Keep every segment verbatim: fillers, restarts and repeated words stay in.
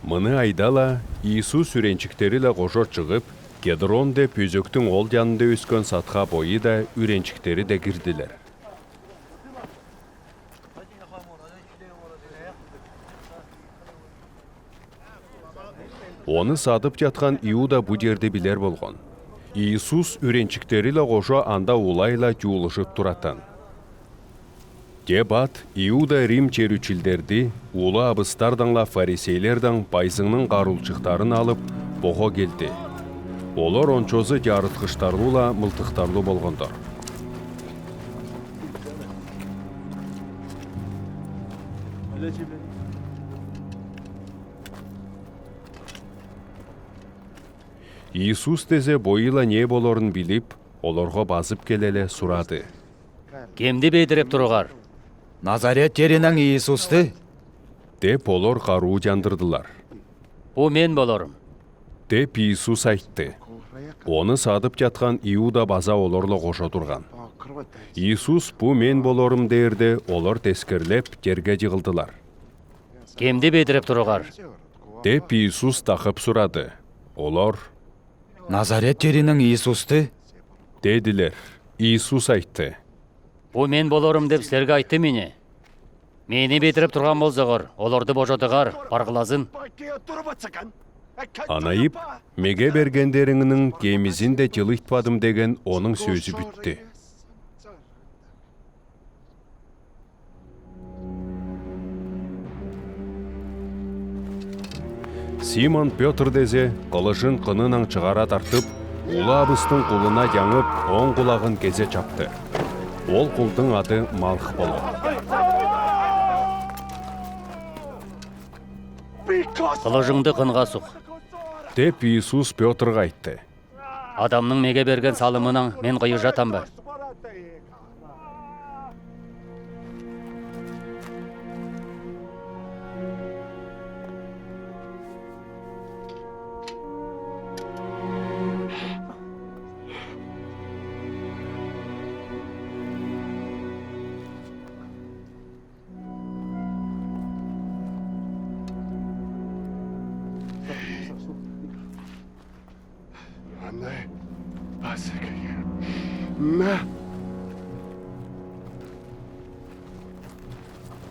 Мыны айдала Иисус үренчиктериле кожо чыгып, Кедрон деп өзектиң ол янында өскен садха бойы да, үренчиктери де кирдилер. Оны садып чаткан Иуда бу жерди билер болган. Иисус үренчиктериле кожо анда улайла чуулыжып тураттан. Те бат Иуда Рим черүчилдерди, уллу абыстардаң ла фарисейлердең байзыңның каруулчыктарын алып, похо келди. Олар ончозу чарыткыштарлу ла мылтыктарлу болгандыр. Иисус тезе бойыла не боларын билип, оларға базып келеле сурады. Кемди бедіреп турғар? Назарет черинең Иисусты. Деп олар каруучандырдылар. Бу мен болорым. Деп Иисус айтты. Оны садып чаткан Иуда база оларла кожо турган. Иисус бу мен болорым дээрде, олар тескерлеп, черге чыгылдылар. Кемди бедіреп турғар? Деп Иисус тахып сурады. Олар: Назарет черинең Иисусты. Дедилер. Иисус айтты. Бу мен болорым деп силерге айттым ини. Мени бедіреп турған болзағар, оларды божадығар, парғылазын. Анайып, меге бергендеріңнің кемизин де чылыйтпадым деген оның сөзі бүтті. Симон Пётр дезе, кылыжын кынынаң чыгара тартып, уллу абыстың кулына чаңып, оң кулағын кезе чапты. Ол кулдың ады Малх полған. Кылыжыңды кынға сук. Деп Иисус Пётрға айтты. Адамның меге берген салымынаң мен кыйылжатам ба?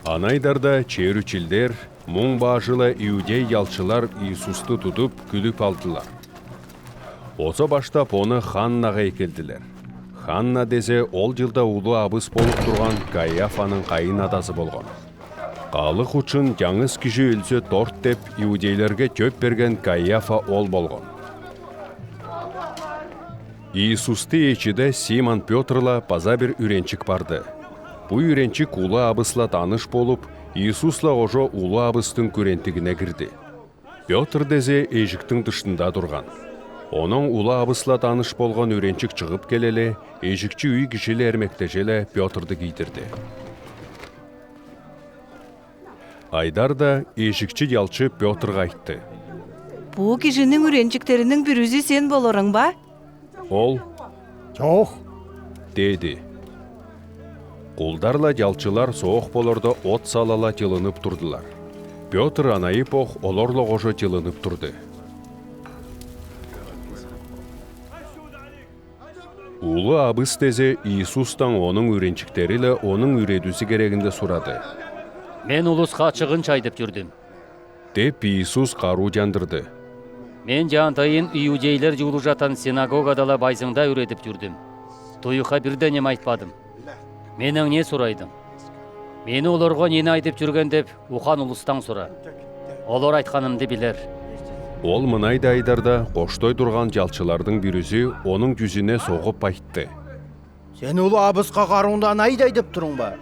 Анайдарда черүчилдер, муң бажыла иудей ялчылар Иисусты тудып, күліп алдылар. Оза баштап оны Ханнаға экелдилер. Ханна дезе ол чылда уллу абыс болып турган Каиафаның кайын адазы болган. Калых учун чаңыс кижи өлзе торт деп, иудейлерге чөп берген Каиафа ол болган. Иисусты эчиде Симон Пётрла база бир үренчик барды. Бу үренчик уллу абысла таныш болып, Иисусла кожо уллу абыстың күрентигине кирди. Пётр дезе эжиктиң тышында турган. Оноң уллу абысла таныш болган үренчик чыгып келеле, эжикчи үй кижиле эрмектежеле Пётрды кийдирди. Айдарда эжикчи ялчы Пётрға айтты. Бу кижиниң үренчиктериниң бирүзү сен болорың ба? Ол: «Чох», — деди. Кулдарла чалчылар соох боларда от салала чылынып турдулар. Пётр анайып ох оларла кожо чылынып турды. Уллу абыс тезе Иисустаң, оның үренчиктериле оның үйредүүси керегинде сурады. «Мен улусха чыгынча айдып чүрдүм», — деп Иисус каруу чандырды. «Мен чаантайын иудейлер чуулужатан синагогада ла байзыңда үйредип чүрдүм. Туйха бир де неме айтпадым. Меннең не сурайдың? Мени оларға нени айдып чүрген деп, ухан улустаң сура. Олар айтханымды билер». Ол мынайды айдарда, коштой турган чалчылардың бирүзү оның чүзүне соғып айтты. «Сен уллу абысха карууңда анайды айдып туруң ба?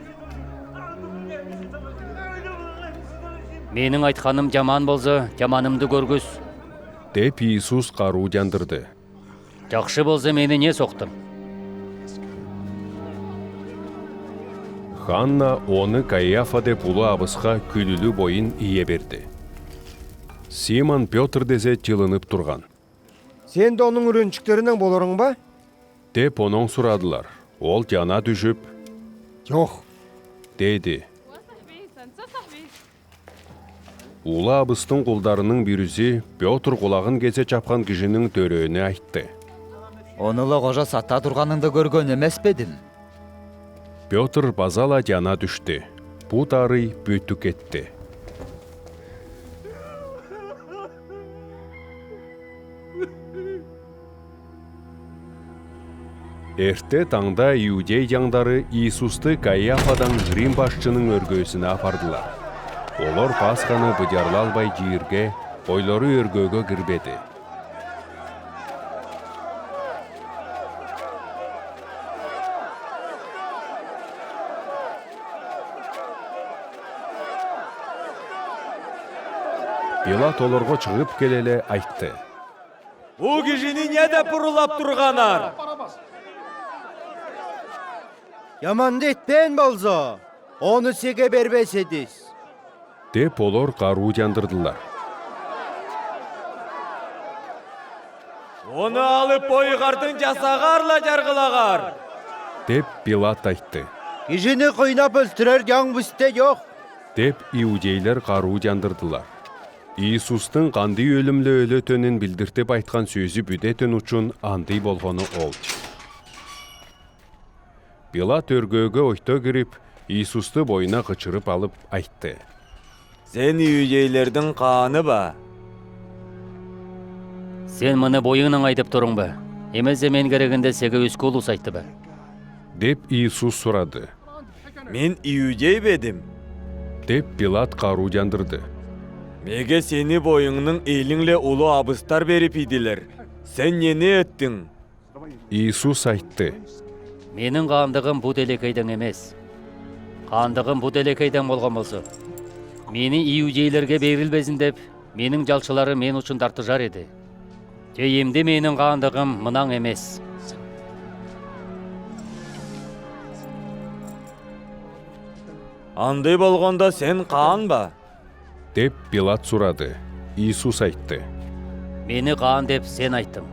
Менің айтханым чаман болза, чаманымды көргүз», — деп Иисус каруу чандырды. «Чахшы болза, мени не соқтың?» Ханна оны Каиафа деп уллу абысха күлүлү бойын ие берди. Симон Пётр дезе чылынып турган. «Сен де оның үренчиктеринең болорың ба?» — деп оноң сурадылар. Ол чана дүжүп: «Чох», — деди. «Уа сахби, сен са сахби». Улу абыстың кулдарының бирүзи Пётр кулагын кезе чапкан кижиниң тӧрөөне айтты: «Ону ла кожа сатта турганыңды көрген эмеспедим». Пётр паза ла тяна тӱшти. Бу тарый бөттиг кетти. Эртте таңда иудей тяңдары Иисусты Каиафадаң Рим башчының өргөөсүне апардылар. Олар Пасханы быдьарлалбай тиирге, ойлары өргөөге кирбеди. Пилат оларга чыгып келе-ле айтты: «Бу кижини не деп урулап турганнар? Яманды этпеен болза, ону сиңе бербес эдис», — деп олар каруу тяндырдылар. «Ону алып, бойгардың часагаар ла чаргылагар», — деп Пилат айтты. «Кижини кыйнап өлтүрер тяң бисте чок», — деп иудейлер каруу тяндырдылар. Иисустың кандый өлүмле өлетенин билдиртип айткан сөзү бүдетин учун андый болгону ол. Пилат өргөөге ойто кирип, Иисусты бойына кычырып алып айтты: «Сен иудейлердиң кааны ба?» «Сен мыны бойыңнаң айтып туруң ба? Эмезе мен кирегенде сиңе өске улус айтты ба?» — деп Иисус сурады. «Мен иудей бе эдим?» — деп Пилат каруу тяндырды. «Меге сени бойыңнаң элиңле улу абыстар берип идилер. Сен нени эттиң?» Иисус айтты: «Мениң каандыгым бу делегейдең эмес. Каандыгым бу делегейдең болган болза, мени иудейлерге берилбезин деп, мениң чалчыларым мен учун тартыжар эди. Че эмди мениң каандыгым мынаң эмес». «Андый болганда, сен каан ба?» — деп Пилат сурады. Иисус айтты: «Мени каан деп сен айттың.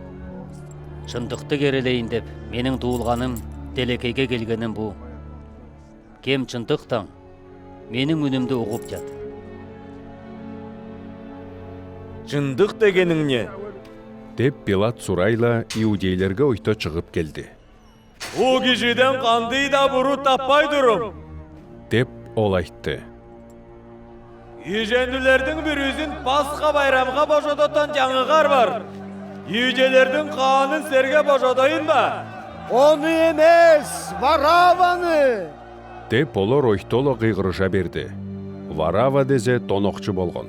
Чындыкты кирелейин деп, мениң туулганым, делегейге келгеним бу. Кем чындыктаң, мениң үнүмдү угуп чат». «Чындык дегениң не?» — деп Пилат сурай-ла, иудейлерге ойто чыгып келди. «Бу кижиден кандый да буруу таппай турум», — деп ол айтты. «Ижендилердиң бирүүсүн Пасха байрамга божодотан чаңыгаар бар. Иудейлердиң каанын силерге божодайын ба?» «Ону эмес, Варавваны!» — деп олар ойто-ла кыйгырыша берди. Варавва дезе тонокчу болган.